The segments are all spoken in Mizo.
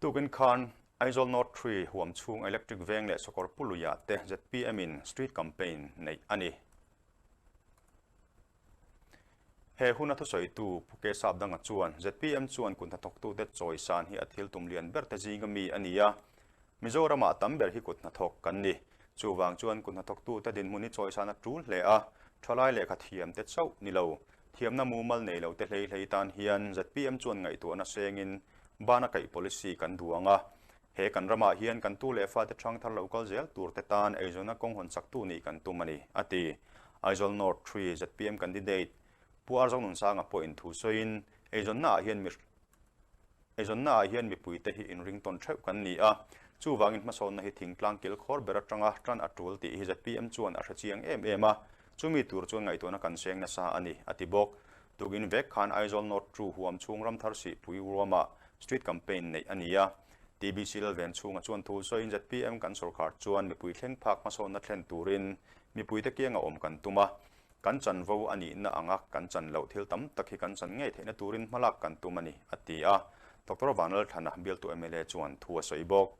Tukin khan Aizawl North Tree huam chhung Electric Veng leh Sakawr Puluiah te zpm in Street Campaign neih a ni. He huna thusawitu Pu K Sapdanga chuan zpm chuan kut hnathawktute chawisan hi a thil tum lian ber te zinga mi a ni a, Mizoramah tam ber hi kut hnathawk kan ni. Chuvang chuan kut hnathawktute dinhmun hi chawisan a tul hle a, thalai lehkha thiamte chauh ni lo, thiamna mumal nei lote hlei hlei tan hian zpm chuan ngaihtuahna sengin bana kaih policy kan duang a. He kan ramah hian kan tu leh fate thang thar lo kal zel turte tan eizawnna kawng hawn chaktu nih kan tum a ni, a ti. Aizawl North 3 zpm candidate Pu Arzonunsanga pawhin thu sawiin, Eizawnnaah hian mi Eizawnnaah hian mipuite hi inringtawn theuh kan ni a, chuvangin hmasawnna hi thingtlang kilkhawr ber atanga tan a tul tih hi zpm chuan a hrechiang em em a, chumi tur chuan ngaihtuahna kan seng nasa a ni, a ti bawk. Tukin vek khan Aizawl North 2 huam chhung Ramthar Sihpui ruamah Street Campaign neih a ni a, TBC Lalven chhunga chuan thu sawiin zpm kan sawrkar chuan mipui thleng phak hmasawnna thlen turin mipuite kianga awm kan tum a, kan chanvo a nihna anga kan chan loh thil tam tak hi kan chan ngei theihna turin hmalak kan tum a ni, a ti a. Doctor Vanlalthlana, bialtu mla chuan thu a sawi bawk.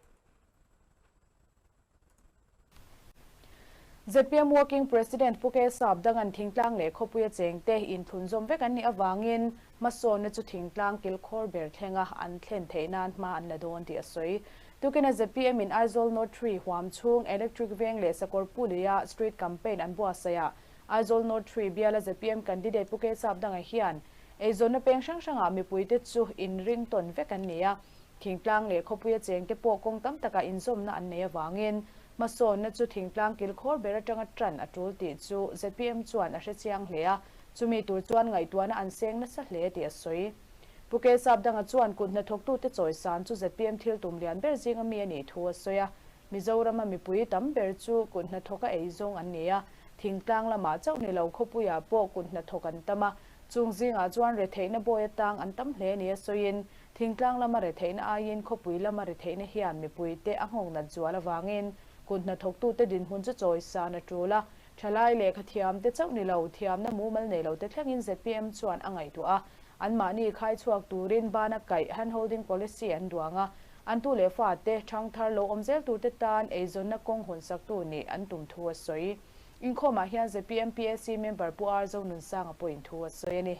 Zpm Working President Pu K Sapdanga'n thingtlang leh khawpuia chengte inthlunzawm vek an nih avangin hmasawnna chu thingtlang kilkhawr ber thlenga an thlen theih nan hma an la dawn tih a sawi. Tukina zpm in Aizawl North 3 huam chhung Electric Veng leh Sakawr Pulia Street Campaign an buatsaih a, Aizawl North 3 biala zpm candidate Pu K Sapdanga hian eizawnna peng hrang hrangah mipuite chu inringtawn vek an ni a, Thingtlang leh khawpuia chengte pawh kawng tam takah inzawmna an nei avangin hmasawnna chu thingtlang kilkhawr ber atanga tan a tul tih chu zpm chuan a hrechiang hle a, chumi tur chuan ngaihtuahna an seng nasa hle tih a sawi. Pu K Sapdanga chuan kut hnathawktute chawisan chu zpm thil tum lian ber zinga mi a nih thu a sawi a, Mizorama mipui tam ber chu kut hnathawka ei zawng an ni a, thingtlang lamah chauh ni lo khawpuiah pawh kut hnathawk an tam a, chung zingah chuan retheihna bawi atang an tam hle nia sawiin Thingtlang lama retheihna aiin khawpui lama retheihna hian mipuite a nghawk nat zual avangin kut hnathawktute dinhmun chu chawisan a tul a, thalai lehkha thiamte chauh ni lo, thiamna mumal nei lote thlengin zpm chuan a ngaihtuah a, anmahni khai chhuak turin bana kaih handholding policy an duang a, an tu leh fate thangthar lo awm zel turte tan eizawnna kawng hawnsaktu nih an tum thu a sawi. Inkhawmah hian zpm PAC member Pu R Zonunsanga pawhin thu a sawi a ni.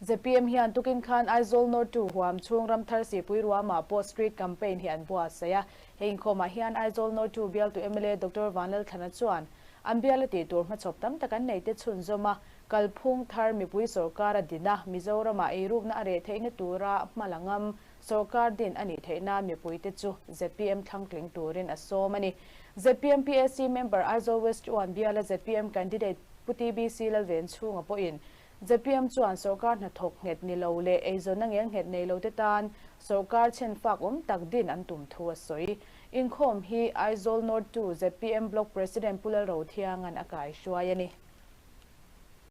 Zpm hian tukin khan Aizawl North 2 huam chhung Ramthar Sihpui ruamah pawh Street Campaign hi an buatsaih a. He inkhawmah hian Aizawl North 2 bialtu mla Doctor Vanlalthlana chuan an biala tih tur hmachhawp tam tak an neite chhunzawm a, kalphung thar mipui sawrkar a din a, Mizoramah eirukna a reh theihna tura hma la ngam sawrkar din a nih theih nan mipuite chu zpm thlangtling turin a sawm a ni. Zpm PAC member Aizawl West 1 biala zpm candidate Pu TBC Lalvenchhunga pawhin zpm chuan sawrkar hnathawk nghet ni lo leh eizawnna ngel nghet nei lote tan sawrkar chhenfak awm tak din an tum thu a sawi. Inkhawm hi Aizawl North 2 zpm Block President Pu Lalrothianga'n a kaihruai a ni.